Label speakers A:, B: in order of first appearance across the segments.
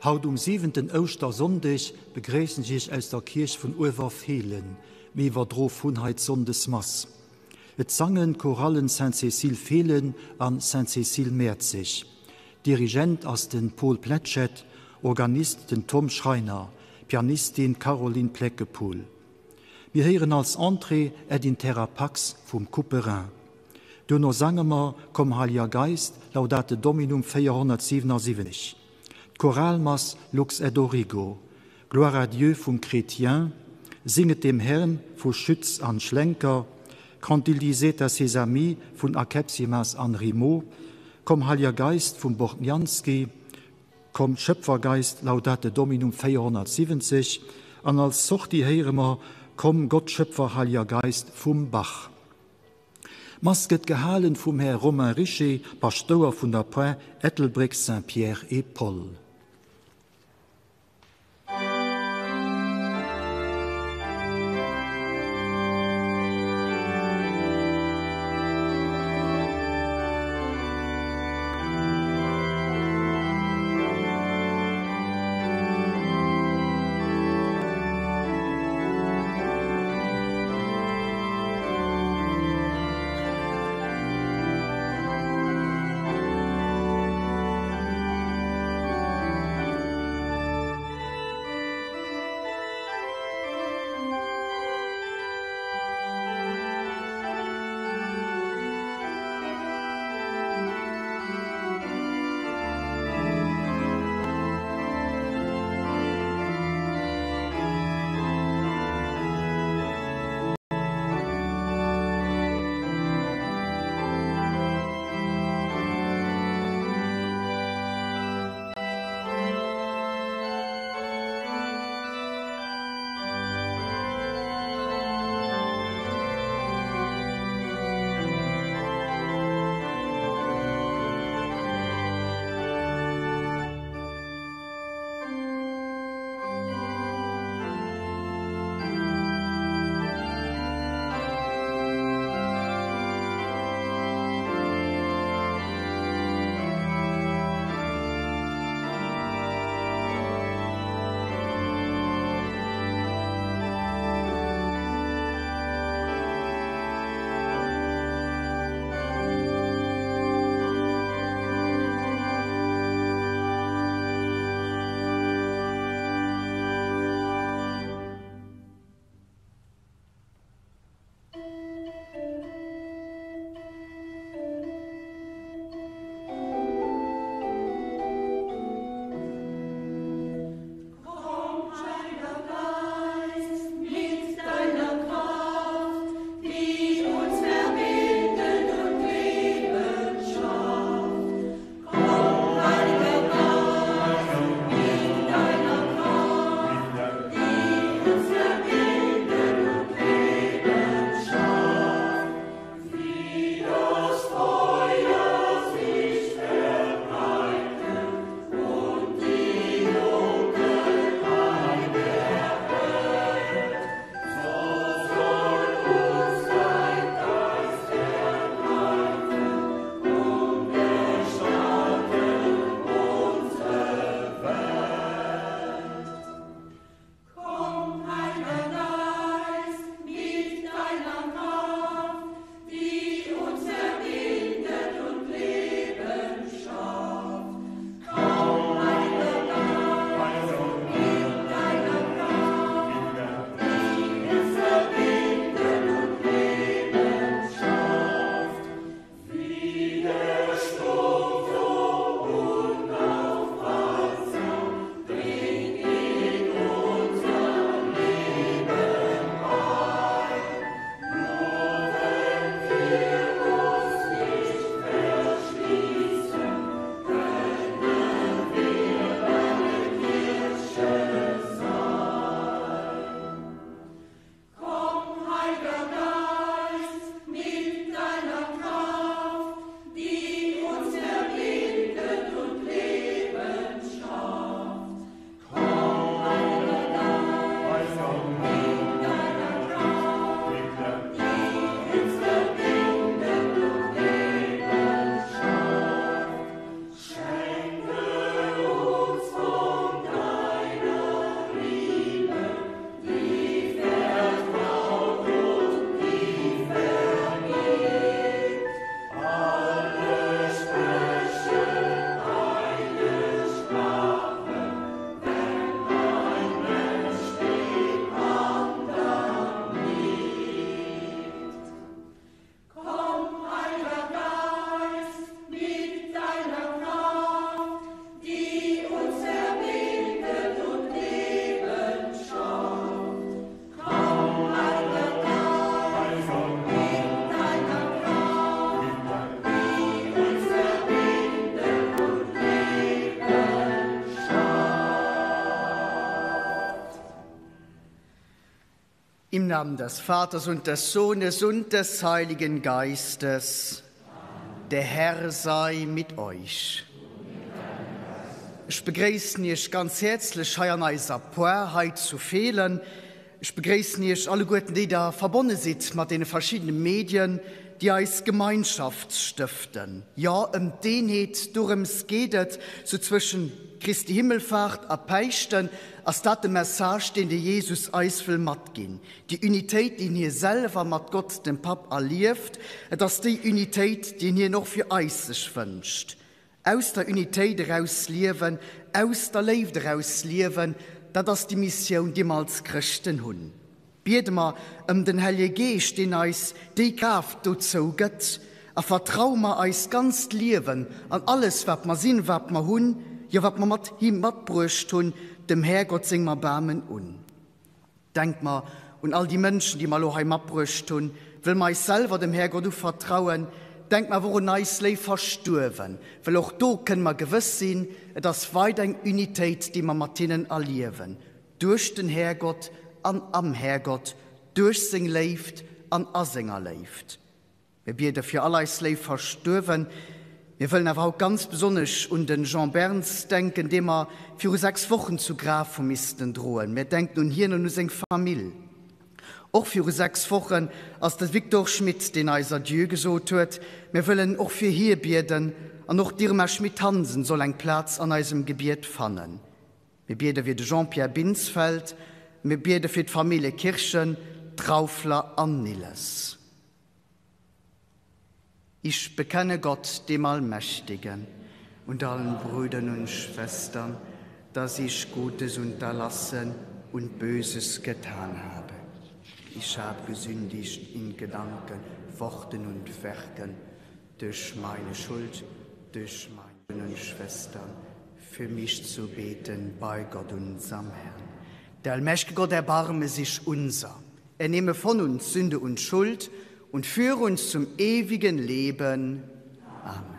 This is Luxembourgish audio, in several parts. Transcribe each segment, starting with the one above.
A: Haut um siwenten Ouschtersonndeg begréissen ech Iech aus der Kierch vun Uewerfeelen. Mir iwwerdro vun hei d'Sonndesmass. Et sangen d'Chorallen Sainte-Cécile Feelen an Sainte-Cécile Mäerzeg. Dirigent ass den Paul Pletschette, Organist den Tom Schreiner, Pianistin d'Caroline Pleckepool. Mir héieren als Entrée Et in terra pax vum Couperin. Duerno sange mer Komm Heiliger Geist, Laudate Dominum 477, d'Choralmass Lux et Origo, Gloire à Dieu vum Chrétien, Singet dem Herrn vu Schütz an Schlenker, Quand il disait à ses amis vun Akepsimas an Rimaud, Komm Heiliger Geist vum Bortniansky, Komm Schöpfergeist, Laudate Dominum 470, an als Sortie héiere mer Komm Gott Schöpfer Heiliger Geist vum Bach. D'Mass gëtt gehalen vum Här Romain Richer, Paschtouer vun der Par Ettelbréck Saints-Pierre et Paul.
B: Im Namen des Vaters und des Sohnes und des Heiligen Geistes. Der Herr sei mit euch. Ech begréissen Iech ganz häerzlech hei an eiser Poire hei zu Feelen. Ech begréissen Iech alleguerten, déi Der verbonne sidd mat deene verschiddene Medien, déi eis Gemeinschaft stëften. Jo, ëm d'Eenheet, dorëms geet et, sou zwëschen Christi Himmelfahrt a Päischten ass dat de Message, deen de Jesus eis wëll matginn. Déi Unitéit, déi hie selwer mat Gott, dem Papp, erlieft, et ass déi Unitéit, déi hien och fir eis sech wënscht. Aus der Unitéit eraus liewen, aus der Léift eraus liewen, dat ass déi Missioun, déi mer als Chrëschten hunn. Biede mer ëm den Hellje Geescht, deen eis déi Kraaft dozou gëtt, a vertraue mer eist ganzt Liewen an alles, wat mer sinn, wat mer hunn, jo wat mer mat him matbruecht hunn, dem Härgott sengem Erbaarmen un. Denkt mer un all déi Mënschen, déi mer elo hei matbruecht hunn, wëll mer eis selwer dem Härgott uvertrauen. Denkt mer awer och un eis léif Verstuerwen, well och do kënne mer gewëss sinn, et ass weider eng Unitéit, déi mer mat hinnen erliewen, duerch den Härgott an am Härgott, duerch seng Léift an a senger Léift. Mir biede fir all eis léif Verstuerwen. Mir wëllen awer haut ganz besonnesch un den Jean Berns denken, dee mer viru 6 Wochen zu Graf hu missten droen. Mir denken un hien an u seng Famill. Och viru 6 Wochen ass de Victor Schmit, deen eis Adieu gesot huet. Mir wëllen och fir hie bieden an och d'Irma Schmit-Hansen soll eng Plaz an eisem Gebiet fannen. Mir biede fir de Jean-Pierre Binsfeld. Mir biede fir d'Famille Kirchen, Trauffler an Nilles. Ich bekenne Gott, dem Allmächtigen, und allen Brüdern und Schwestern, dass ich Gutes unterlassen und Böses getan habe. Ich habe gesündigt in Gedanken, Worten und Werken, durch meine Schuld, durch meine Schwestern, für mich zu beten bei Gott unserem Herrn. Der allmächtige Gott erbarme sich unser. Er nehme von uns Sünde und Schuld und führe uns zum ewigen Leben. Amen.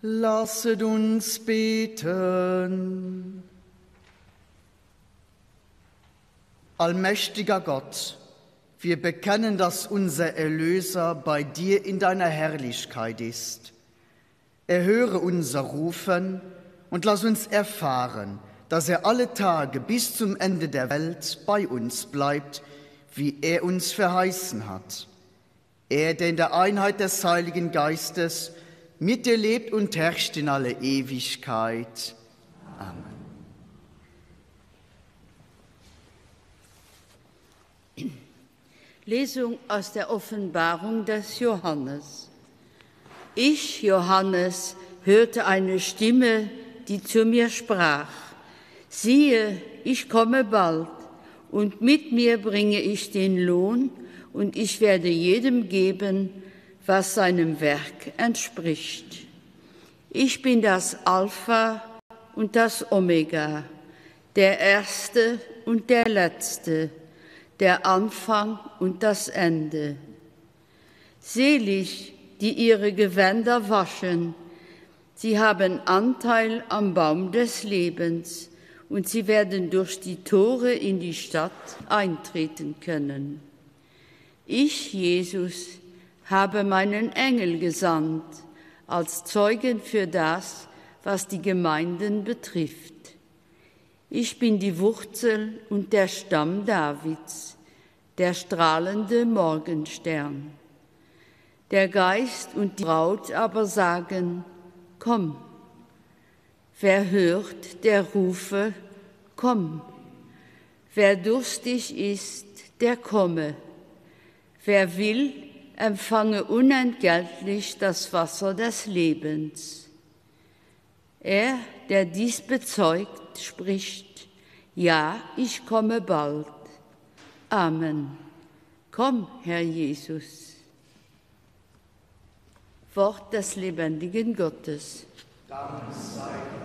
B: Lasset uns beten. Allmächtiger Gott, wir bekennen, dass unser Erlöser bei dir in deiner Herrlichkeit ist. Erhöre unser Rufen und lass uns erfahren, dass er alle Tage bis zum Ende der Welt bei uns bleibt, wie er uns verheißen hat. Er, der in der Einheit des Heiligen Geistes mit dir lebt und herrscht in alle Ewigkeit. Amen.
C: Lesung aus der Offenbarung des Johannes. Ich, Johannes, hörte eine Stimme, die zu mir sprach: Siehe, ich komme bald, und mit mir bringe ich den Lohn, und ich werde jedem geben, was seinem Werk entspricht. Ich bin das Alpha und das Omega, der Erste und der Letzte, der Anfang und das Ende. Selig, die ihre Gewänder waschen, sie haben Anteil am Baum des Lebens und sie werden durch die Tore in die Stadt eintreten können. Ich, Jesus, habe meinen Engel gesandt als Zeugen für das, was die Gemeinden betrifft. Ich bin die Wurzel und der Stamm Davids, der strahlende Morgenstern. Der Geist und die Braut aber sagen: Komm. Wer hört, der rufe: Komm. Wer durstig ist, der komme. Wer will, empfange unentgeltlich das Wasser des Lebens. Er, der dies bezeugt, spricht: Ja, ich komme bald. Amen. Komm, Herr Jesus. Wort des lebendigen Gottes.
B: Dank sei Gott.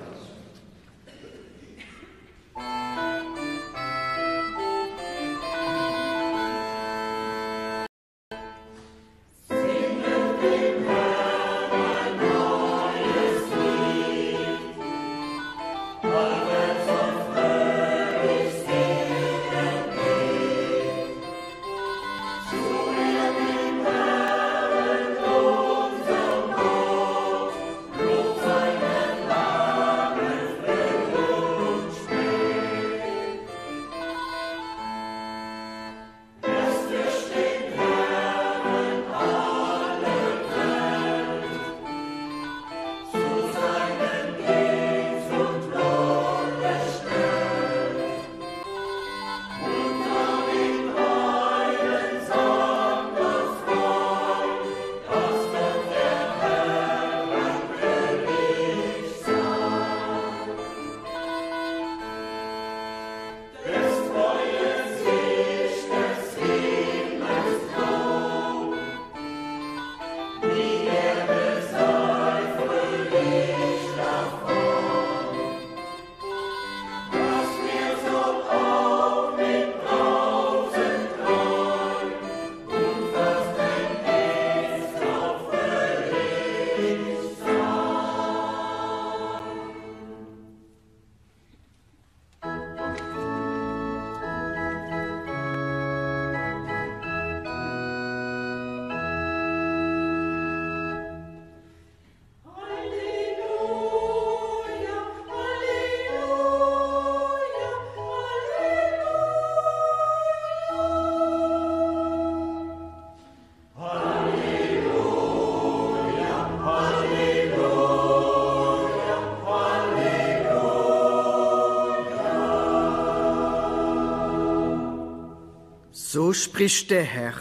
B: So spricht der Herr,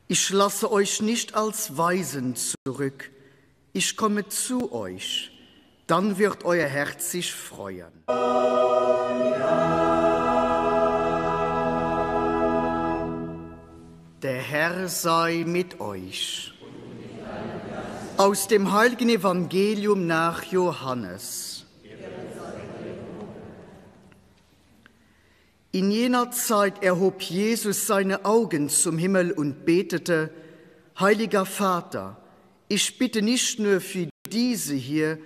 B: ich lasse euch nicht als Waisen zurück, ich komme zu euch, dann wird euer Herz sich freuen. Der Herr sei mit euch. Aus dem heiligen Evangelium nach Johannes. In jener Zeit erhob Jesus seine Augen zum Himmel und betete: Heiliger Vater, ich bitte nicht nur für Diese hier,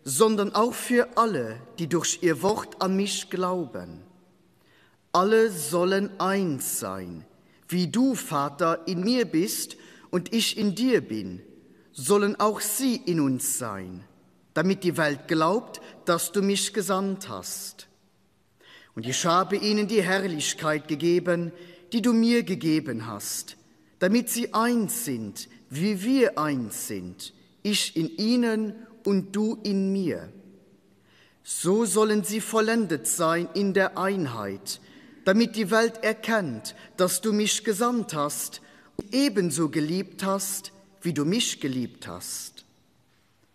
B: sondern auch für alle, die durch ihr Wort an mich glauben. Alle sollen eins sein, wie du, Vater, in mir bist und ich in dir bin, sollen auch sie in uns sein, damit die Welt glaubt, dass du mich gesandt hast. Und ich habe ihnen die Herrlichkeit gegeben, die du mir gegeben hast, damit sie eins sind, wie wir eins sind, ich in ihnen und du in mir. So sollen sie vollendet sein in der Einheit, damit die Welt erkennt, dass du mich gesandt hast und ebenso geliebt hast, wie du mich geliebt hast.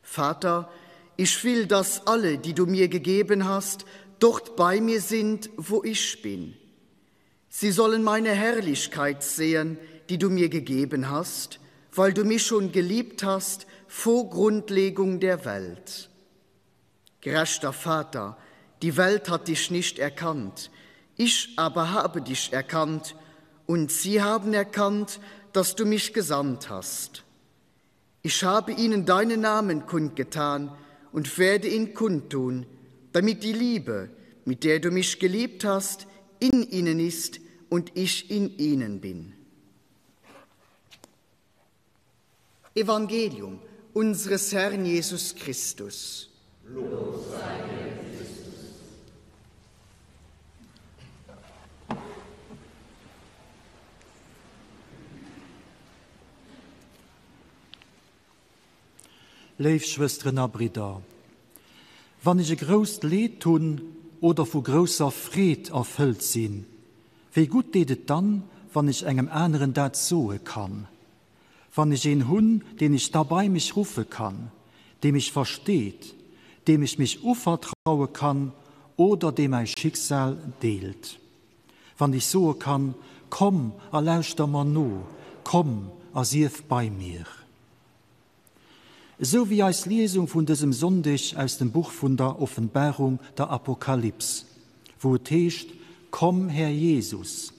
B: Vater, ich will, dass alle, die du mir gegeben hast, dort bei mir sind, wo ich bin. Sie sollen meine Herrlichkeit sehen, die du mir gegeben hast, weil du mich schon geliebt hast vor Grundlegung der Welt. Gerechter Vater, die Welt hat dich nicht erkannt, ich aber habe dich erkannt, und sie haben erkannt, dass du mich gesandt hast. Ich habe ihnen deinen Namen kundgetan und werde ihn kundtun, damit die Liebe, mit der du mich geliebt hast, in ihnen ist und ich in ihnen bin. Evangelium unseres Herrn Jesus Christus.
D: Lob sei dir, Christus.
A: Léif Schwësteren a Bridder, wann ech e grousst Leed hunn oder vu grousser Freed erfëllt sinn, wéi gutt deet et dann, wann ech engem aneren dat soe kann? Wann ech een hunn, deen ech da bei mech ruffe kann, dee mech versteet, deem ech mech uvertraue kann oder dee mäi Schicksal deelt. Wann ech soe kann, Komm a lauschter mer no, komm a sief bei mir. Esou wéi eis Liesung vun dësem Sonndeg aus dem Buch vun der Offenbarung, der Apokalyps, wou et heescht, Komm, Här Jesus.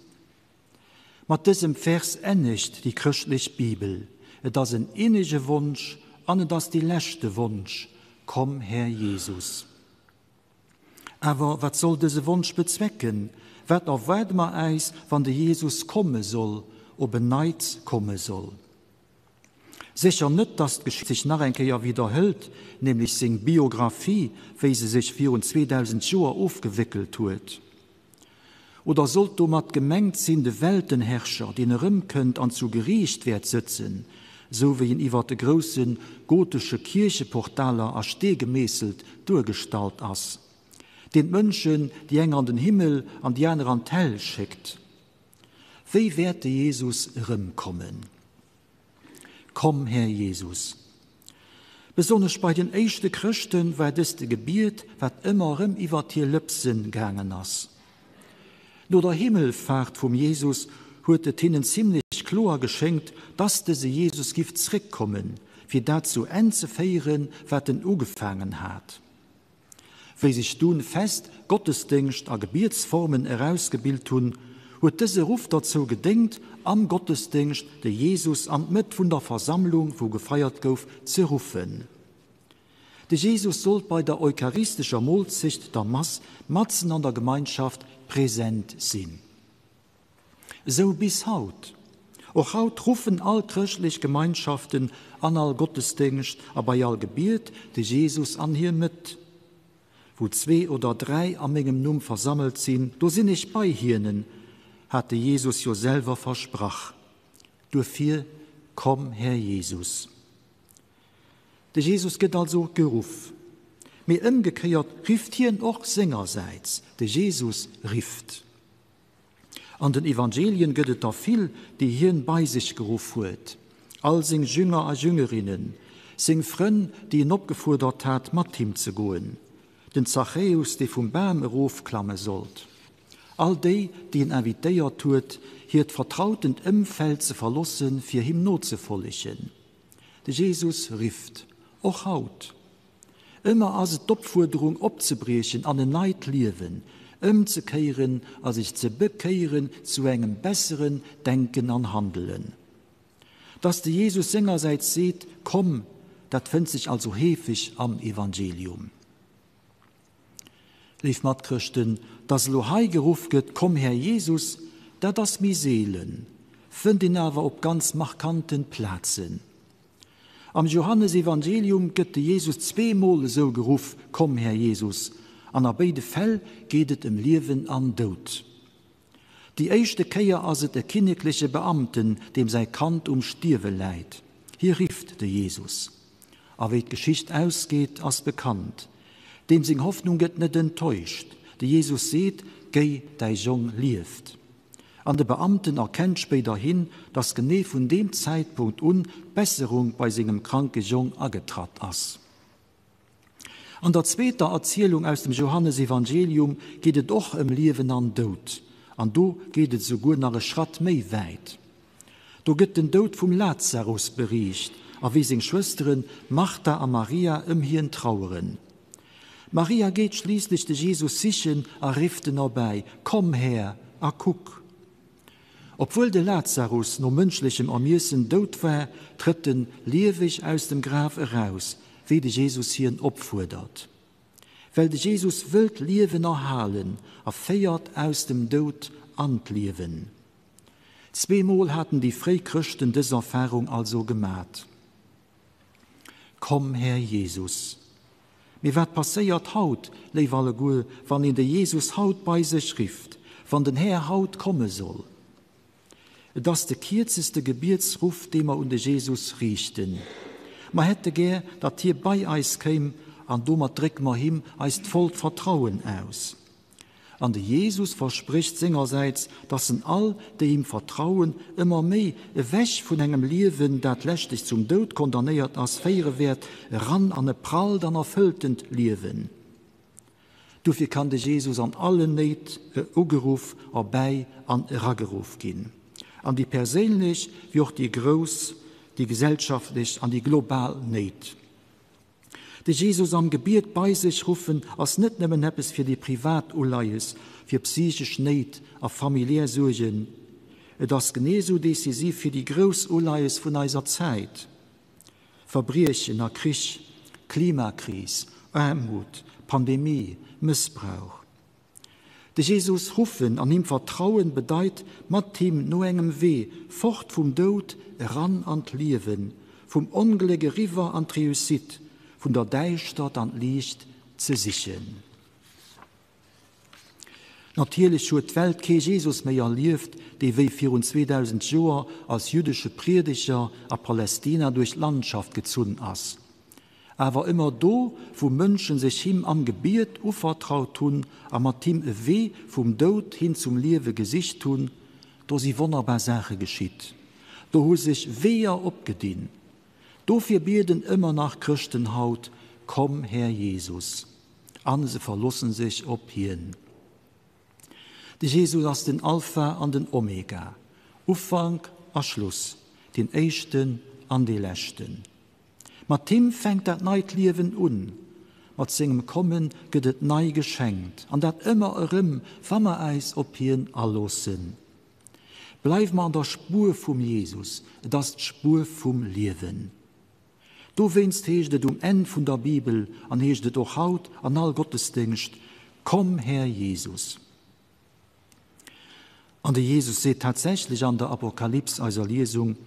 A: Mat dësem Vers ennegt déi chrëschtlech Bibel. Et ass en innege Wonsch an et ass dee leschte Wonsch, Komm, Här Jesus. Awer wat soll dëse Wonsch bezwecken? Wat erwaarde mer äis, wann de Jesus komme soll, op en Neits komme soll? Sécher net, datt d'Geschicht sech nach eng Kéier widderhëlt, nämlech seng Biographie, wéi se sech virun 2000 Joer ofgewéckelt huet. Oder sollt domat gemengt sinn de Weltenherrscher, deen erëmkënnt an zu Geriicht wäert sëtzen, sou wéi en iwwer de grousse gotesche Kiercheportaler a Stee gemeesselt duergestallt ass, deen d'Mënschen, déi eng an den Himmel an déi aner an d'Häll schéckt? Wéi wäert de Jesus erëmkommen? Komm, Här Jesus! Besonnesch bei den éischte Chrëschte war dëst e Gebiet, wat ëmmer erëm iwwert hir Lëpse gaangen ass. No der Himmelfaart vum Jesus huet et hinnen zimlech kloer geschéngt, dass dëse Jesus giff zréckkommen, fir dat zu Enn ze féieren, wat en ugefaangen hat. Wéi sech dunn fest Gottesdéngscht a Gebietsformen erausgebilt hunn, huet dëse Ruff derzou gedéngt, am Gottesdéngscht de Jesus an d'Mëtt vun der Versammlung, wou gefeiert gouf, ze ruffen. De Jesus sollt bei der eucharistescher Molzecht, der Mass, matzen an der Gemeinschaft present sinn. Esou bis haut. Och haut ruffen all chrëschtlech Gemeinschaften an all Gottesdéngscht a bei all Gebiet de Jesus an hir Mëtt. Wou zwee oder dräi a mengem Numm versammelt sinn, do sinn ech bei hinnen, hat de Jesus jo selwer versprach. Duerfir, komm Här Jesus. De Jesus gëtt also geruff. Mee ëmgekéiert rifft hien och sengersäits. De Jesus rifft. An den Evangelien gëtt et der vill, déi hien bei sech geruff huet, all seng Jünger a Jüngerinnen, seng Frënn, déi en opgefuerdert hat, mat him ze goen, den Zachäus, dee vum Bam erofklamme sollt, all déi, déi en invitéiert huet, hiert vertrautent Ëmfeld ze verlossen, fir him nozefollegen. De Jesus rifft, och haut. Ëmmer ass et d'Opfuerderung opzebriechen an en neit Liewen, ëmzekéieren a sech ze bekéieren zu engem besseren Denken an Handelen. Dass de Jesus sengersäits seet, Komm, Dat fënnt sech also heefeg am Evangelium. Léif Matchrëschten, dass elo hei geruff gëtt, Komm Här Jesus, dat ass méi seelen, fënnt een awer op ganz markanten Plazen. Am Johannesevangelium gëtt de Jesus zweemol esou geruff, Komm Här Jesus, an a béide Fäll geet et ëm Liewen an Doud. Déi éischte Kéier ass et e kinnekleche Beamten, deem säi Kand um Stierwe läit. Hie rifft de Jesus. A wéi d'Geschicht ausgeet, ass bekannt. Deem seng Hoffnung gëtt net enttäuscht. De Jesus seet, Géi, däi Jong lieft. An de Beamten erkennt spéiderhin, datt genee vun deem Zäitpunkt un d'Besserung bei sengem kranke Jong agetratt ass. An der zweeter Erzielung aus dem Johannesevangelium geet et och ëm Liewen an Doud. An do geet et esouguer nach e Schratt méi wäit. Do gëtt den Doud vum Lazarus beriicht a wéi seng Schwëstere Martha a Maria ëm hien traueren. D'Maria geet schliisslech de Jesus sichen a rifft en erbäi, Komm, Här, a kuck! Obwuel de Lazarus no mënschlechem Ermiessen dout war, trëtt en lieweg aus dem Graf eraus, wéi de Jesus hien opfuerdert. Well de Jesus wëll d'Liewen erhalen a féiert aus dem Doud an d'Liewen. Zweemol haten déi fréi Chrëschten dës Erfarung also gemat. Komm, Här Jesus! Mee wat passéiert haut, léif alleguer, wann een de Jesus haut bei sech rifft, wann den Här haut komme soll? Et ass de kierzeste Gebietsruff, dee mer un de Jesus riichten. Mer hätte gär, datt hie bei eis kéim, an domat drécke mer him eist vollt Vertrauen aus. An de Jesus versprécht sengersäits, dass en all, déi him vertrauen, ëmmer méi ewech vun engem Liewen, dat leschtlech zum Doud condamnéiert ass, féiere wäert, eran an e prallt an erfëlltent Liewen. Dofir kann de Jesus an allen Néit ugeruff, erbäi an erageruff ginn, an déi perséinlech wéi och déi grouss, déi gesellschaftlech an déi global Néit. De Jesus am Gebiet bei sech ruffen ass net nëmmen eppes fir déi privat Uleies, fir psychesch Néit a familiär Suergen. Et ass genee esou decisiv fir déi grouss Uleies vun eiser Zäit, Verbriechen a Krich, Klimakris, Aarmut, Pandemie, Mëssbrauch. De Jesus ruffen an him vertrauen bedeit, mat him no engem Wee fort vum Doud eran an d'Liewen, vum Ongléck eriwwer an d'Réussite, vun der Däischtert an d'Liicht ze sichen. Natierlech huet d'Welt kee Jesus méi erlieft, dee wéi virun 2000 Joer als jüddesche Priedeger a Palästina duerch d'Landschaft gezunn ass. Awer ëmmer do, wou Mënschen sech him am Gebiet uvertraut hunn a mat him e Wee vum Doud hin zum Liewe gesicht hunn, do si wonnerbar Saache geschitt. Do hu sech Weeër opgedinn. Dofir bieden ëmmer nach Chrëschten haut, Komm, Här Jesus! An se verlossen sech op hien. De Jesus ass den Alpha an den Omega, Ufank a Schluss, deen Éischten an dee Leschten. Mat him fänkt dat neit Liewen un. Mat sengem Komme gëtt et nei geschenkt, an dat ëmmer erëm, wa mer äis op hien aloossen. Bleiwe mer an der Spuer vum Jesus, et ass d'Spuer vum Liewen. Dowéinst heescht et um Enn vun der Bibel an heescht et och haut an all Gottesdéngscht, Komm, Här Jesus! An de Jesus seet tatsächlech an der Apokalyps, eiser Liesung,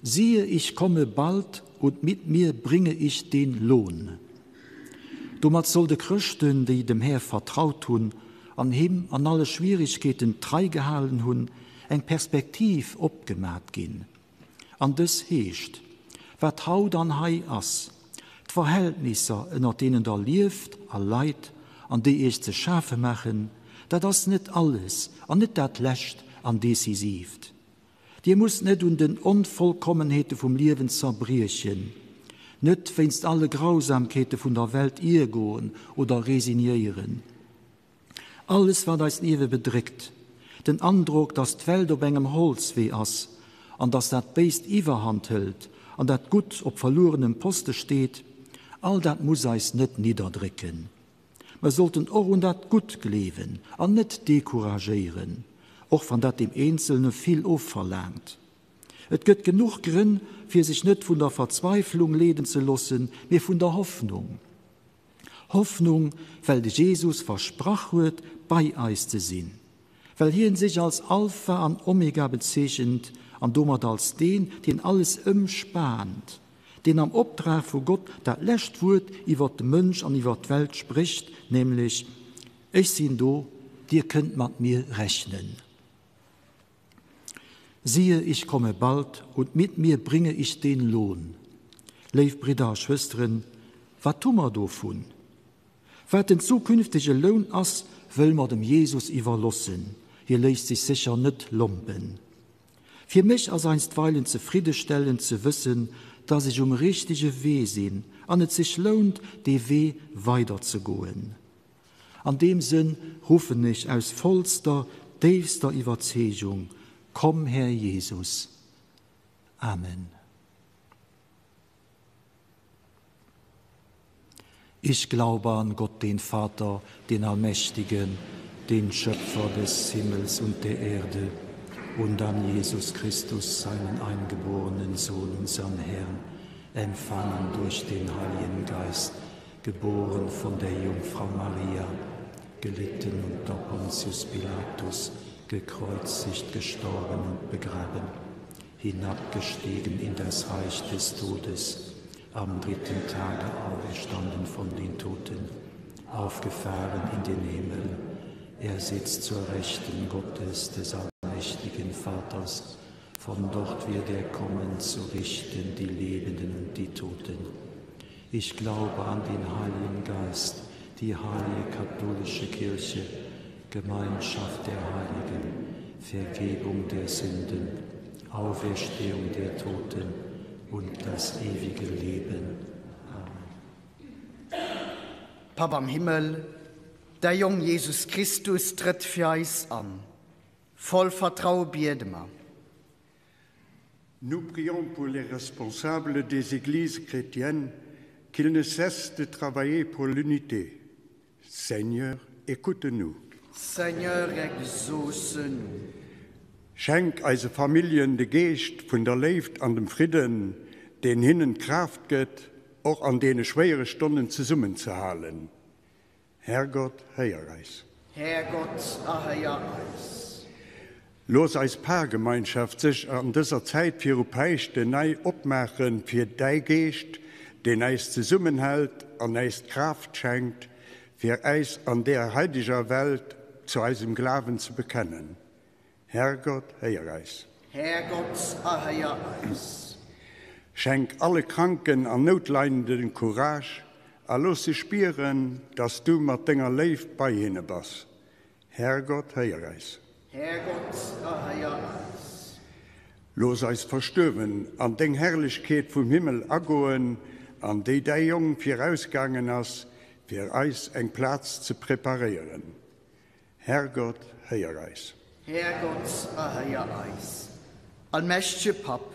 A: Siehe, ich komme bald und mit mir bringe ich den Lohn. Domat soll de Chrëschten, déi dem Här vertraut hunn an him an alle Schwierigkeeten d'Trei gehalen hunn, eng Perspektiv opgemat ginn. An dës heescht, Wat haut an hei ass, d'Verhältnisser, ënner deenen Der lieft a leit an déi Iech ze schafe maachen, dat ass net alles an net dat Lescht an Decisiivt. Dir musst net un den Onvollkommenheete vum Liewen zerbriechen, net wéinst alle Grausamkeete vun der Welt iergoen oder resignéieren. Alles wat eist Liewe bedréckt, den Androck, dass d'Welt op engem Holzwee ass an dass dat Béist Iwwerhand hëlt an dat Gutt op verluerenem Poste steet, all dat muss eis net nidderdrécken. Mer sollten och un dat Gutt gleewen an net decouragéieren, och wann dat dem Eenzelne vill ofverlaangt. Et gëtt genuch Grënn, fir sech net vun der Verzweiflung leeden ze loossen, mee vun der Hoffnung. Hoffnung, well de Jesus versprach huet, bei eis ze sinn, well hien sech als Alpha an Omega bezeechent an domat als deen, deen alles ëmspaant, deen am Optrag vu Gott dat lescht Wuert iwwer de Mënsch an iwwer d'Welt sprécht, nämlech, Ech sinn do, dir kënnt mat mir rechnen. Siehe, ich komme bald, und mit mir bringe ich den Lohn. Léif Bridder a Schwësteren, wat hu mer dovun? Wat den zukünftege Loun ass, wëll mer dem Jesus iwwerlossen. Hie léisst sech sécher net lompen. Fir mech ass einstweilen zefriddestellend ze wëssen, dass ech um richtege Wee sinn an et sech lount, dee Wee weiderzegoen. An deem Sënn ruffen ech aus vollster, déifster Iwwerzeegung, Komm, Här Jesus. Amen. Ich glaube an Gott, den Vater, den Allmächtigen, den Schöpfer des Himmels und der Erde, und an Jesus Christus, seinen eingeborenen Sohn, unseren Herrn, empfangen durch den Heiligen Geist, geboren von der Jungfrau Maria, gelitten unter Pontius Pilatus, gekreuzigt, gestorben und begraben, hinabgestiegen in das Reich des Todes, am dritten Tage auferstanden von den Toten, aufgefahren in den Himmel. Er sitzt zur Rechten Gottes des allmächtigen Vaters. Von dort wird er kommen zu richten die Lebenden und die Toten. Ich glaube an den Heiligen Geist, die heilige katholische Kirche, Gemeinschaft der Heiligen, Vergebung der Sünden, Auferstehung der Toten und das ewige Leben.
B: Amen. Papp am Himmel, däi Jong Jesus Christus trëtt fir eis an. Voll Vertraue biede mer.
E: Nous prions pour les responsables des églises chrétiennes qu'ils ne cessent de travailler pour l'unité. Seigneur, écoute-nous.
B: Seigneur, exauce-nous.
E: Schenk eise Familljen de Geescht vun der Léift an dem Fridden, deen hinnen d'Kraaft gëtt, och an deene schwéiere Stonnen zesummenzehalen. Herrgott, héier eis.
B: Härgott, erhéier eis.
E: Looss eis Pargemeinschaft sech an dëser Zäit viru Päischten nei opmaache fir däi Geescht, deen äis zesummenhält an äis d'Kraaft schenkt, fir äis an deer heideger Welt zu eisem Glawen ze bekennen. Herrgott, héier eis.
B: Härgott, erhéier eis.
E: Schenk alle Kranken an Noutleidenden Courage a looss se spieren, dass du mat denger Léift bei hinne bass. Herrgott, héier eis.
B: Härgott, erhéier eis.
E: Looss eis Verstuerwen an deng Herrlechkeet vum Himmel agoen, an déi däi Jong virausgaangen ass, fir eis eng Plaz ze preparéieren. Herrgott, héier eis.
B: Härgott, erhéier eis. Allmächtege Papp,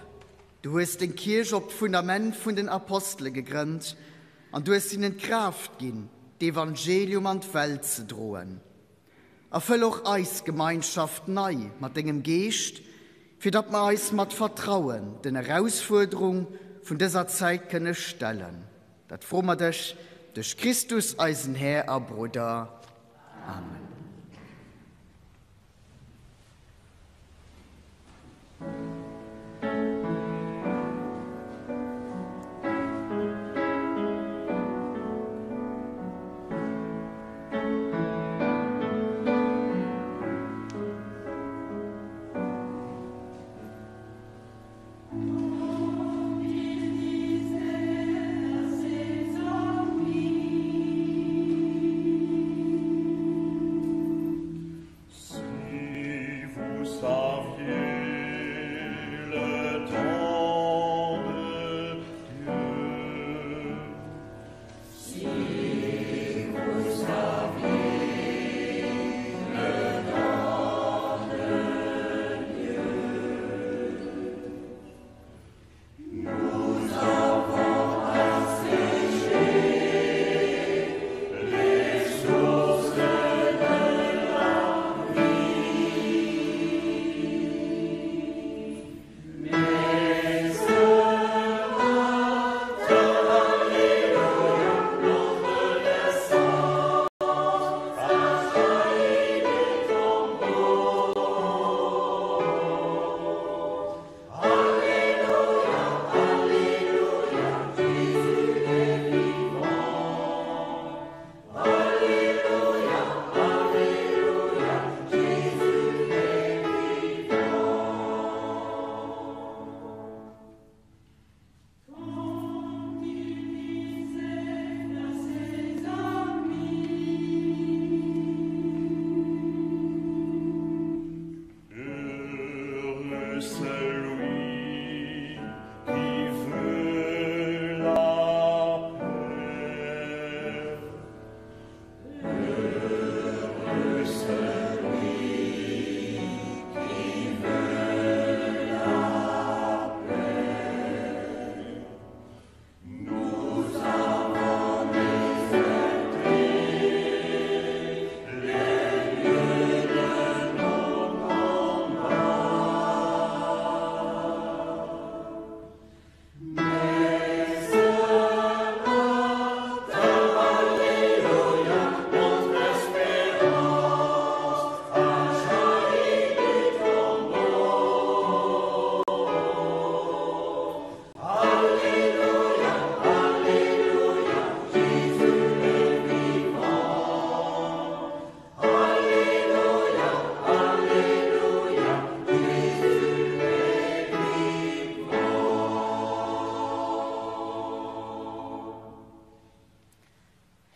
B: du hues deng Kierch op d'Fundament vun den Apostele gegrënnt an du hues hinnen d'Kraaft ginn, d'Evangelium an d'Welt ze droen. Erfëll och eis Gemeinschaft nei mat dengem Geescht, fir datt mer eis mat Vertrauen den Erausfuerderung vun dëser Zäit kënne stellen. Dat froe mer dech duerch Christus, eisen Här a Brudder. Amen.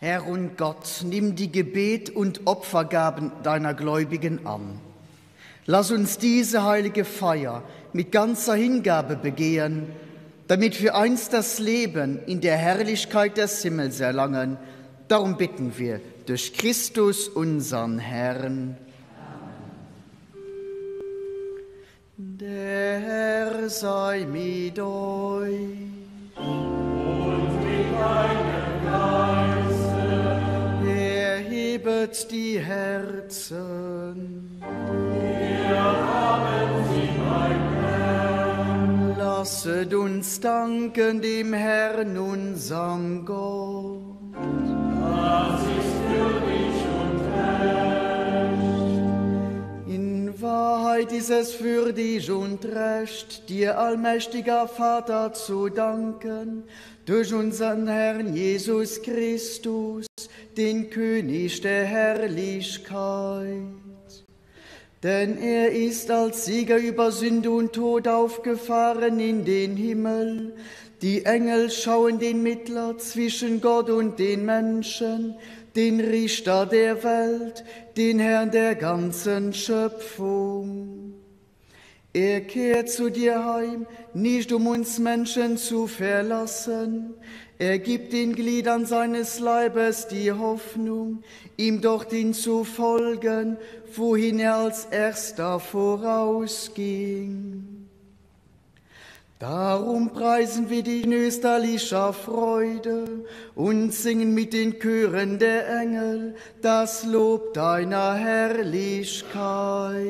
B: Herr und Gott, nimm die Gebet und Opfergaben deiner Gläubigen an. Lass uns diese heilige Feier mit ganzer Hingabe begehen, damit wir einst das Leben in der Herrlichkeit des Himmels erlangen. Darum bitten wir durch Christus unseren Herrn. Der Herr sei mit euch.
D: Und mit deinem Geiste.
B: Erhebet die Herzen.
D: Wir haben sie beim Herrn.
B: Lasset uns danken dem Herrn, unserem Gott.
D: Das ist würdig und recht.
B: In Wahrheit ist es würdig und recht, dir, allmächtiger Vater, zu danken, durch unseren Herrn Jesus Christus, den König der Herrlichkeit. Denn er ist als Sieger über Sünde und Tod aufgefahren in den Himmel. Die Engel schauen den Mittler zwischen Gott und den Menschen, den Richter der Welt, den Herrn der ganzen Schöpfung. Er kehrt zu dir heim, nicht um uns Menschen zu verlassen. Er gibt den Gliedern seines Leibes die Hoffnung, ihm dorthin zu folgen, wohin er als erster vorausging. Darum preisen wir dich in österlicher Freude und singen mit den Chören der Engel das Lob deiner Herrlichkeit.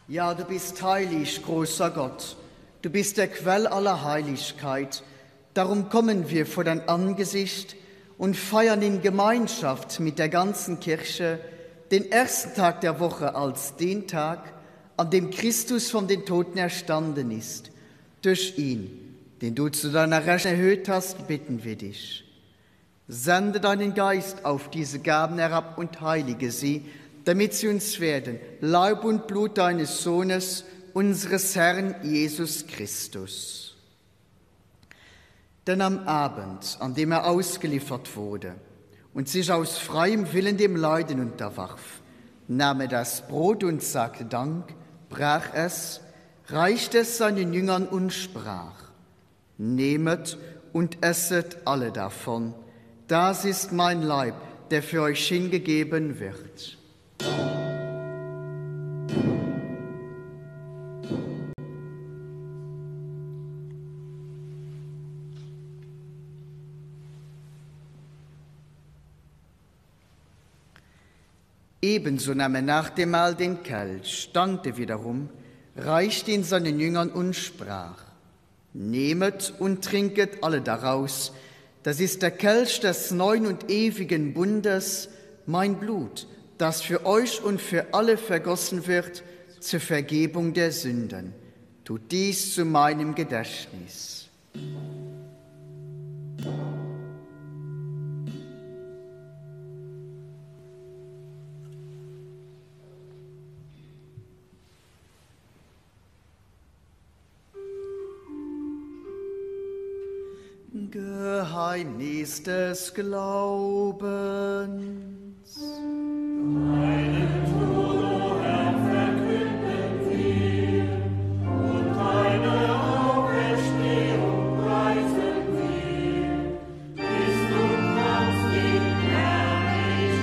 B: Ja, du bist heilig, großer Gott. Du bist der Quell aller Heiligkeit. Darum kommen wir vor dein Angesicht und feiern in Gemeinschaft mit der ganzen Kirche den ersten Tag der Woche als den Tag, an dem Christus von den Toten erstanden ist. Durch ihn, den du zu deiner Rechten erhöht hast, bitten wir dich. Sende deinen Geist auf diese Gaben herab und heilige sie, damit sie uns werden, Leib und Blut deines Sohnes, unseres Herrn Jesus Christus. Denn am Abend, an dem er ausgeliefert wurde und sich aus freiem Willen dem Leiden unterwarf, nahm er das Brot und sagte Dank, brach es, reichte es seinen Jüngern und sprach, Nehmet und esset alle davon, das ist mein Leib, der für euch hingegeben wird. Ebenso nahm er nach dem Mahl den Kelch, dankte wiederum, reichte ihn seinen Jüngern und sprach: Nehmet und trinket alle daraus, das ist der Kelch des neuen und ewigen Bundes, mein Blut, das für euch und für alle vergossen wird zur Vergebung der Sünden. Tut dies zu meinem Gedächtnis. Amen. Geheimnis des Glaubens.
D: Deinen Tod, o Herr, verkünden wir, und deine Auferstehung preisen wir, bis du kommst in Herrlichkeit.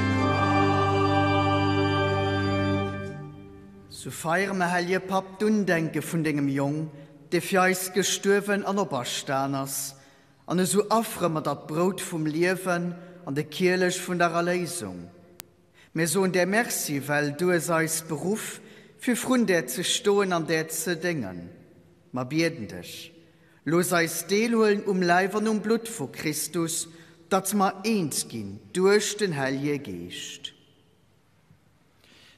B: Sou feiere mer, Hellje Papp, d'Undenke vun dengem Jong, dee fir eis gestuerwen an operstan ass, an esou affere mer der d'Brout vum Liewen an de Kielech vun der Erléisung. Mir soen där Merci, well du hues eis beruff, fir vrun där ze stoen an där ze déngen. Mer bieden dech, looss eis deelhuelen um Läif an um Blutt vu Christus, datt mer eent ginn duerch den Hellje Geescht.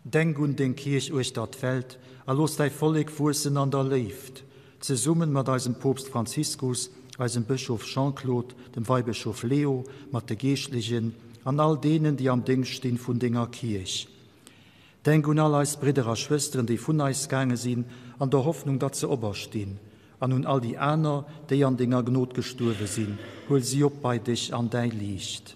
A: Denk un deng Kierch uechter d'Welt a looss däi Vollek wuessen an der Léift, zesummen mat eisem Poopst Franziskus, eisem Bëschof Jean-Claude, dem Weibëschof Leo, mat de Geeschtlechen an all deenen, déi am Déngscht stinn vun denger Kierch. Denk un all eis Bridder a Schwësteren, déi vun eis gaange sinn, an der Hoffnung, datt se operstinn, an un all déi aner, déi an denger Gnod gestuerwe sinn, huel si op bei dech an däi Liicht.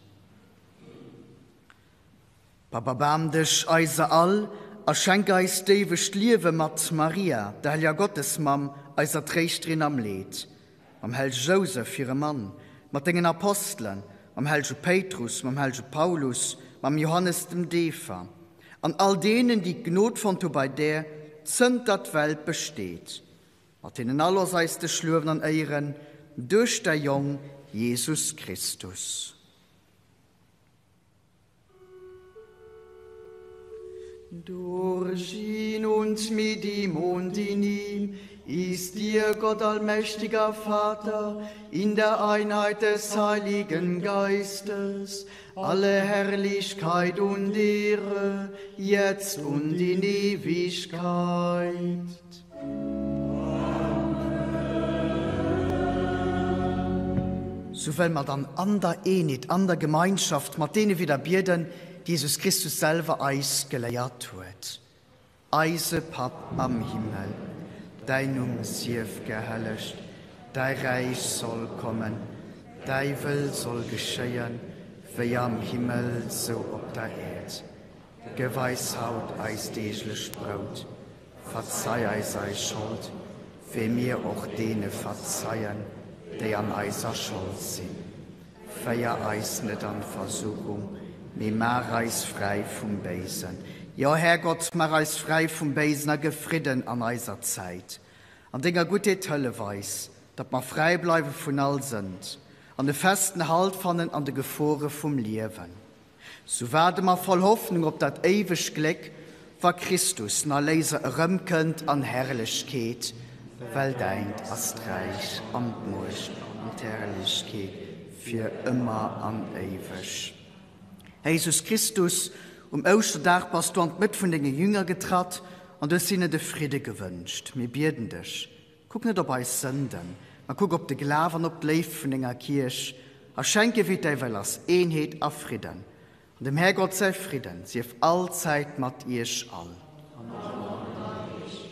B: Papp, erbaarm dech eiser all a schenk eis d'éiwegt Liewe mat Maria, der helleger Gottesmamm, eiser Tréischterin am Leed, mam hellege Jousef, hirem Mann, mat dengen Apostelen, mam hellege Péitrus, mam hellege Paulus, mam Johannes dem Deefer an all deenen, déi d'Gnod fonnt hu bei där, zënter d'Welt besteet. Mat hinnen all looss eis dech luewen an éieren duerch däi Jong Jesus Christus. Durch ihn und mit ihm und in ihm ist dir Gott allmächtiger Vater in der Einheit des Heiligen Geistes alle Herrlichkeit und Ehre jetzt und in Ewigkeit. Sou wëll mer dann an der Eenheet, an der Gemeinschaft mat deene wieder bieden, déi Jesus Christus selwer eis geléiert huet. Eise Papp am Himmel, däin Numm sief gehellegt, däi Räich soll kommen, däi Wëll soll geschéien, wéi am Himmel sou op der Äerd. Gëff eis haut eist deeglecht Brout. Verzeih eis eis Schold, wéi mir och deene verzeien, déi an eiser Schold sinn. Féier eis net an d'Versuchung, mee maach eis fräi vum Béisen. Jo, Härgott, maach eis fräi vum Béisen a gëff Fridden an eiser Zäit. An denger Guttheet hëllef eis, datt mer fräi bleiwe vun all Sënd an e festen Halt fannen an de Gefore vum Liewen. Sou waarde mer voll Hoffnung op dat éiwegt Gléck, wa Christus, den Erléiser, erëmkënnt an Herrlechkeet, well däint ass d'Räich an d'Muecht an d'Herrlechkeet fir ëmmer an éiweg. Här Jesus Christus, um Ouschterdag bass du an d'Mëtt vun denge Jünger getratt an du hues hinne de Fridde gewënscht. Mir bieden dech, Kuck net op eis Sënden, ma kuck op de Glaf an op d'Léift vun denger Kierch a schenk ihr, wéi däi Wëll ass, Eenheet a Fridden. An dem Härgott säi Fridden sief allzäit mat iech all.
D: An och mat iech.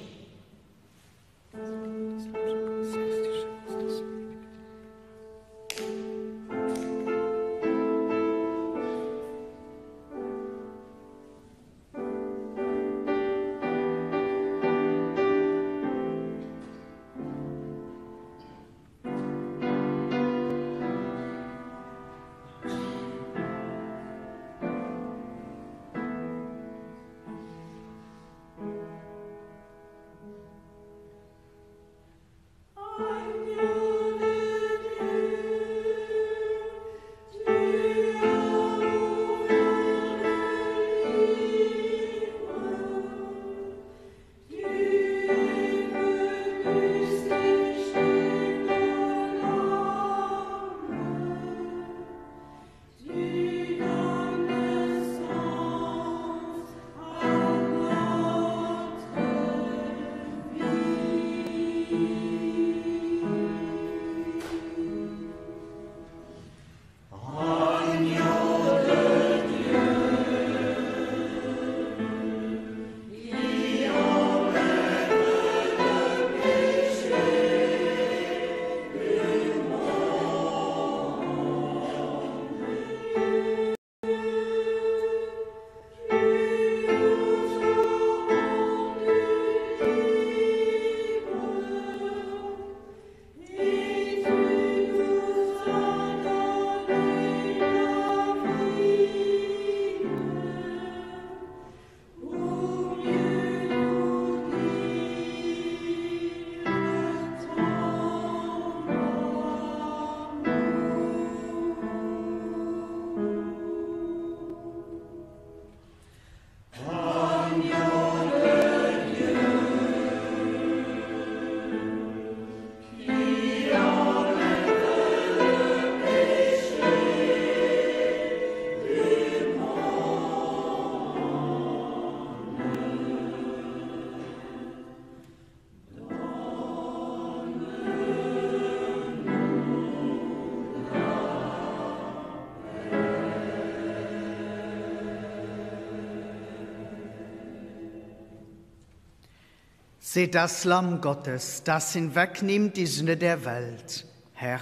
B: Seht das Lamm Gottes, das hinwegnimmt die Sünde der Welt. Herr,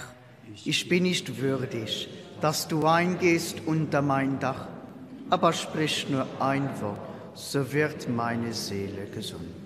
B: ich bin nicht würdig, dass du eingehst unter mein Dach, aber sprich nur ein Wort, so wird meine Seele gesund.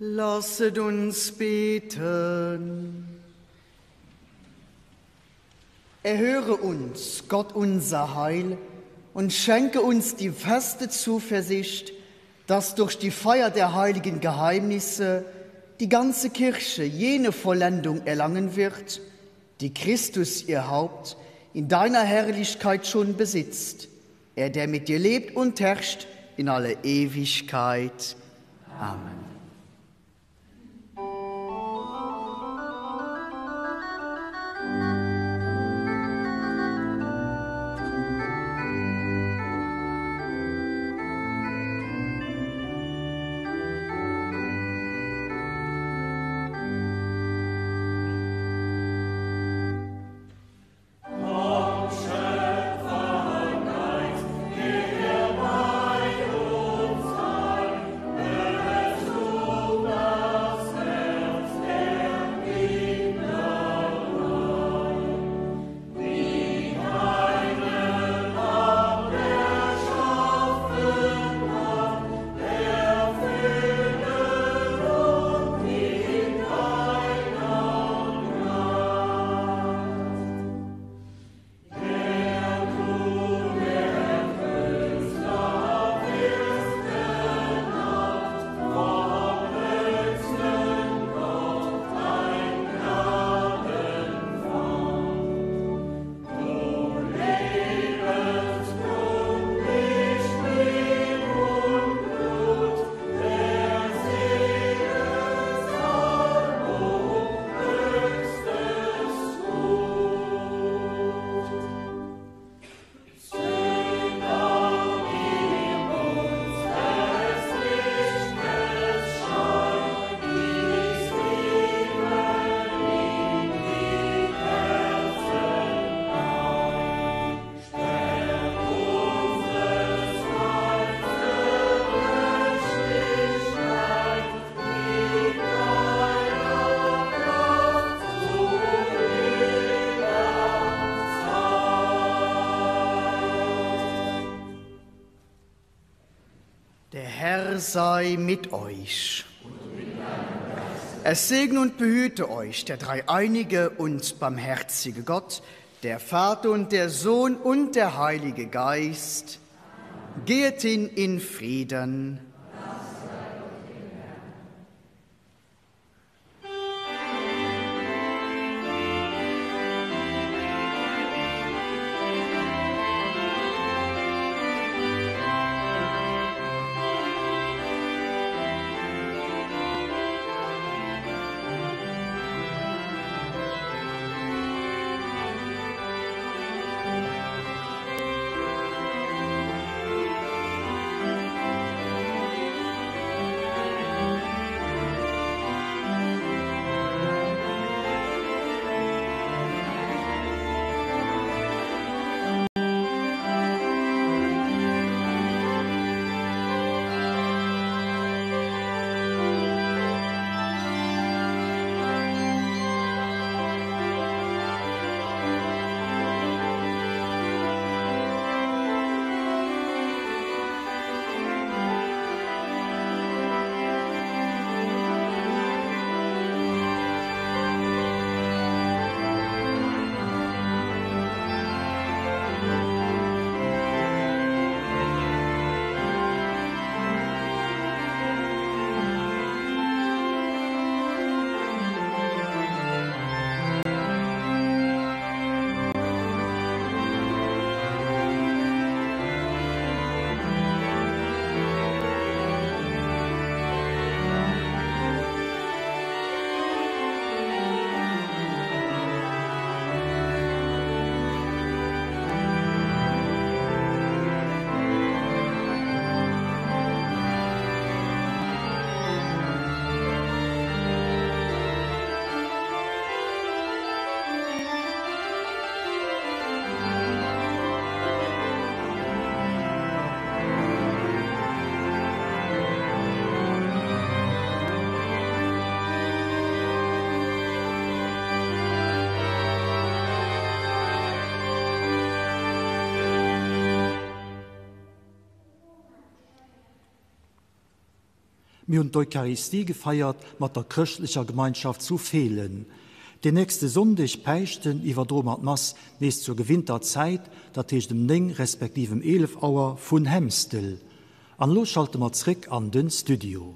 B: Lasset uns beten. Erhöre uns, Gott unser Heil, und schenke uns die feste Zuversicht, dass durch die Feier der heiligen Geheimnisse die ganze Kirche jene Vollendung erlangen wird, die Christus ihr Haupt in deiner Herrlichkeit schon besitzt, er der mit dir lebt und herrscht in alle Ewigkeit. Amen. Herr sei mit euch. Es segne und behüte euch der dreieinige und barmherzige Gott, der Vater und der Sohn und der Heilige Geist. Gehet hin in Frieden.
A: Mir hunn d'Eucharistie gefeiert mat der chrëschtlecher Gemeinschaft zu Feelen. Den nächste Sonndeg, Päischten, iwwerdroe mer d'Mass nees zur gewinnter Zäit, dat heescht em 9 respektiv em 11 Auer vun Hemstel. An elo schalte mer zréck an den Studio.